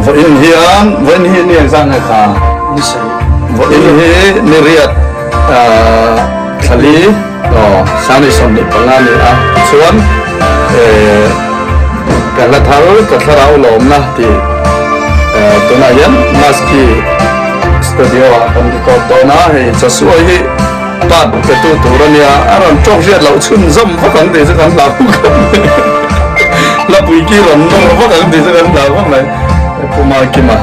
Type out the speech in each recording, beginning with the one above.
Vawiin hian vawiin hi ni engzah nge kha? Ni sarih. Vawiin hi ni riat thlali aw sani 25 ni a tichuan ka hla thar ka thlarau lawmna tih tunah hian Maski studio ah kan record dawn a hei Joshua hi Part petu tur a nia, a rawn tawk hriat loh chhunzawm vak ang tih chu kan hlau khawp mai. Hlapui ki rawn nawr vak ang tih chu kan hlau khawp mai. Pu Makima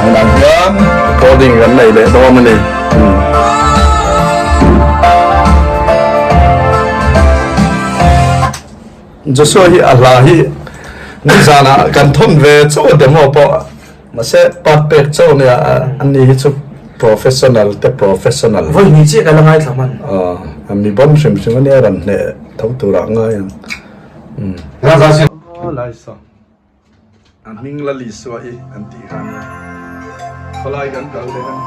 tunah hian recording kan nei leh dawn a ni. Joshua hi a hla hi nizanah kan thawn ve chauh a demo pawh. Mahse part pek chauh nia an ni hi chu professional te professional. Vawi hnih chiah ka la ngaithla hman. Aw mi bawm hrim hrim ania rawn hneh tho turah ngai ang. Aw Laisa a hming la Lisua i an tih kha ania khawlai kan kal leh ang.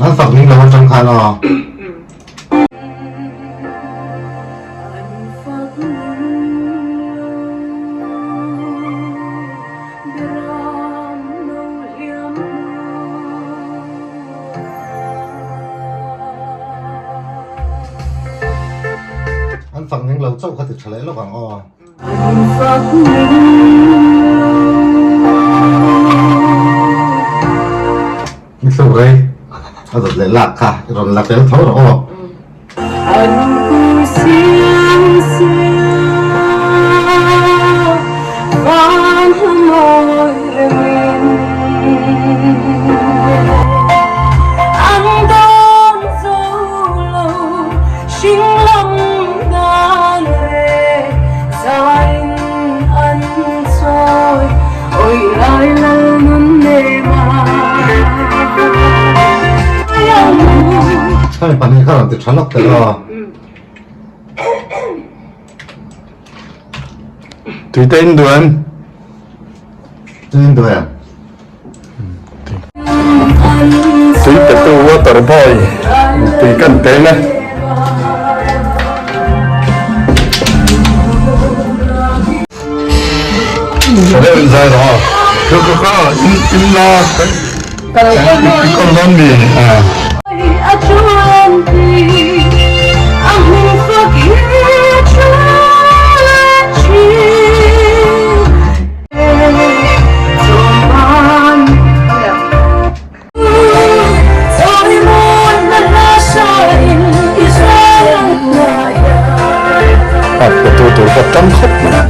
An fak ning lo atang khan aw. An fak ning lo chauh kha ti tha leh lawk ang aw. Ni thluk rei a dawt leh lak kha i rawn la tel tho rawh aw. Hemi pahnih kha rawn ti tha lawk tel aw. Tuite in duh em? Tui in duh em? Tui petu water boy tui kan peng e. Tha deuh in zai rawh aw. Kha kha kha in in la kan dawn mi a. Part petu tur ka tam khawp mai.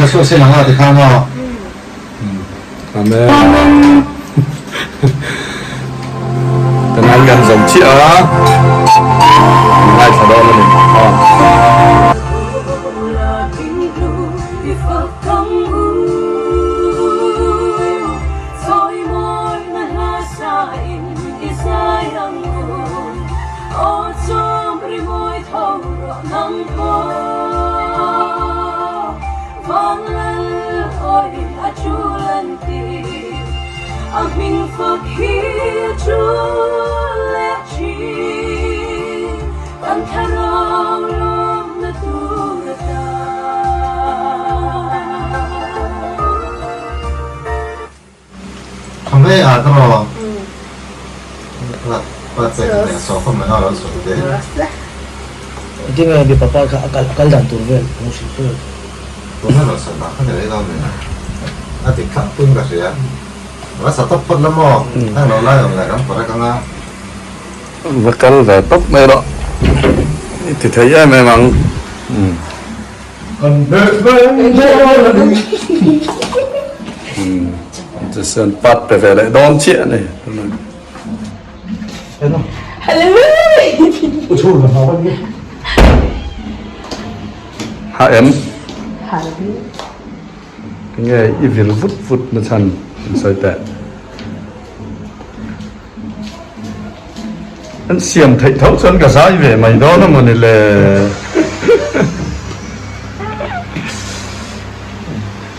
Joshua sin anga tikhan aw. Amen. Tunah kan zawm chiah a, ngaithla dawn a ni. Khawngaih ah ka raw pa chek leh sawhkhawm leh nghal an sawi te. Engtin nge mipa pa kha a kal a kal dan tur vel ka hmu hrim hrim. Tuna rawn sawi dan kha ni rei lo ni. A dik thlap pawhin ka hria. Va sa tawp phawt la maw? Heng lo lai awm leh kan correct anga. Va kal ve tawp mai rawh. I ti thei em em ang. Tichuan part pe ve leh dawn chiah a ni. Ha em? Tinge i vir vut vut na chhan in sawi teh. An siam theih tho chuan ka zai ve mai dawn a mawni le.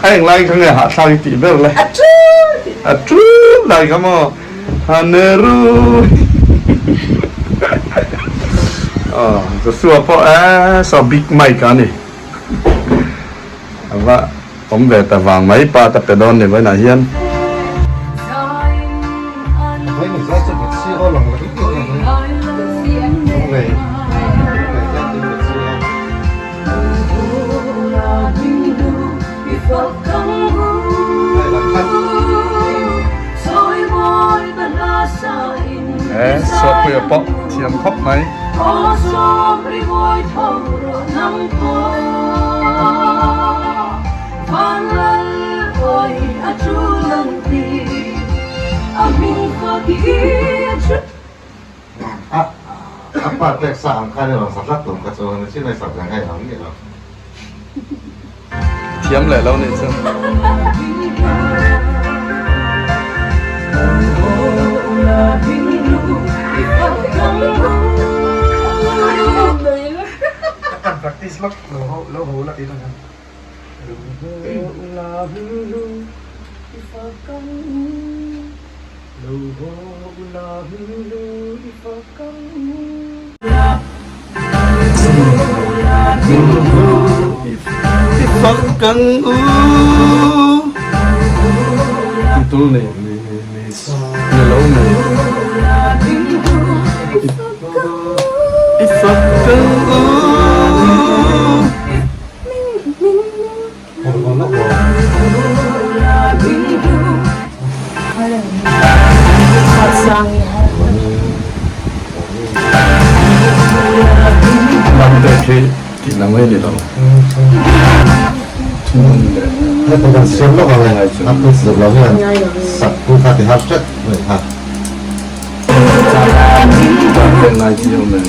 A eng lai kha nge hahthlak i tih ber le? A tul! A tul lai kha maw? Haneru! Aw, Joshua pawh e saw big mic a ni. A va awm ve ta vang mai pa ta pe dawn ni vawiinah hian. He Suapuia pawh thiam khawp mai. A pa pek sa ang khan i rawn sa tlat tum kha chu ni chin a i sak ve ngei ang ni lo. Thiam leh lo nih chu. I fak kang u Ti tul nei ni lo nei I fak kang u. Lamte khi tih na mai ni lo. Kan siam lawk ang e, a put zet lo hian sak tu kha ti har hret mai kha. Ngai chi awm em?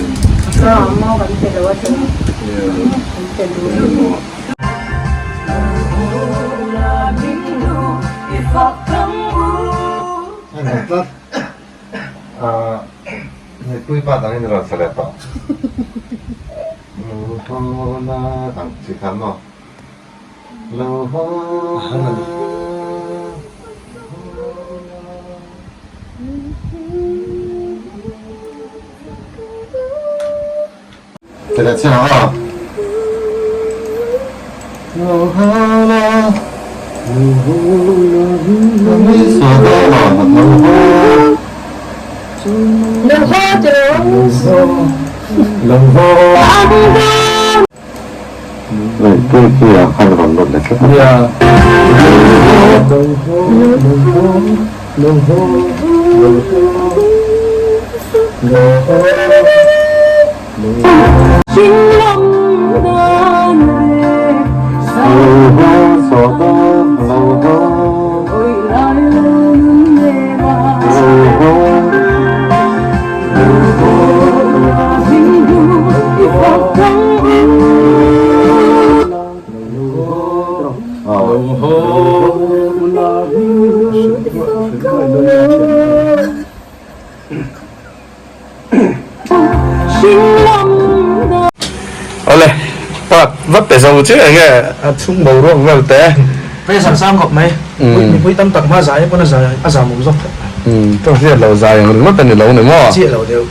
Tlat mipui pa dangin rawn sa leh tawh. Lo haw la ang chi khan maw? Lo haw la. Ti leh chiang ang aw. Part va pe zo chiah enge a chhung boruak vel te. Pressure sang khawp mai. Mipui tam tak hma zai pawn a zai a zam awm zawk khawp mai. Ka hriat lo zai ang ringawt a ni lo ni maw? Chiah lo deuh.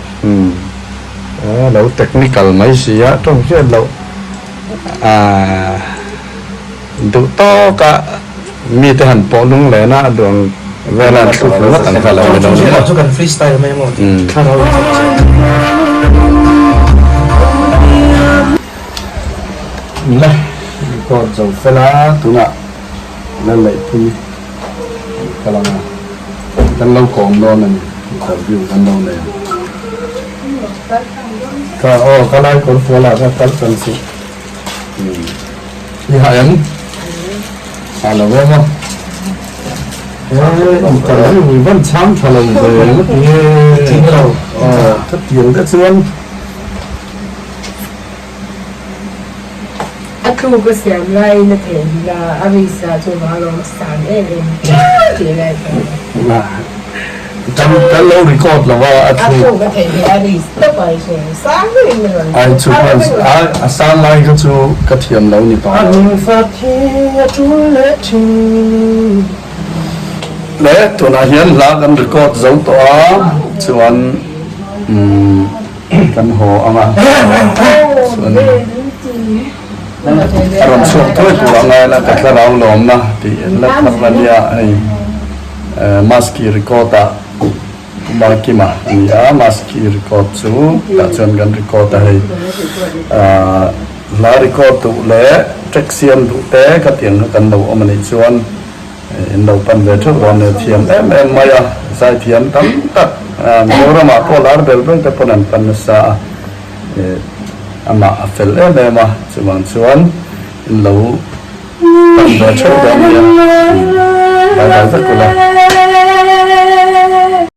Lo technical mai si a tawng hriat loh duh tawk a mite han pawh lung len a a duh ang vel a an thluk ringawt ang kha lo ni lo ni maw? Chu kan freestyle mai maw thlarau in chawp che. Le record zo fel a tunah Lalneihpui an kal ang a, kan lo kawm dawn a ni, interview kan lo nei ang. Ka aw ka lai kawr fual ah ka kal tan suh. I ha em? Ha lo em a? Eh, interview i van chhang tha lo ve ngawt nge? Thing lo. Aw, ka tiang te chuan. A tluk a siam laiin a theihnghilh a, a risa chu vang alawm a san em em tih lai kha. Kan kan lo record lo a, a tluk. A tluk a theihnghilh a ris tawp a i hre sang deuhin a rawn Ai chu khan a san lai kha chu ka thiam lo ni tawh lo. A hmingfat hi a tul leh thin. Le tunah hian hla kan record zo tawh a, chuan umm. Kan haw ang a, chuan a rawn chhuak thuai tur a ngai la, ka thlarau lawmna tih la thar a nia hei Maski record ah Makima a ni a, Maski record chu tah chuan kan record a hei hla record duh leh track siam duh te khatiang kha kan lo awm a nih chuan In lo pan ve theuh dawn nia thiam em em mai a, zai thiam tam tak Mizoramah pawh lar ber ber te pawn an pan nasa a, amah a fel em em a, chuvang chuan in lo pan ve theuh dawn nia, bye bye vek ula.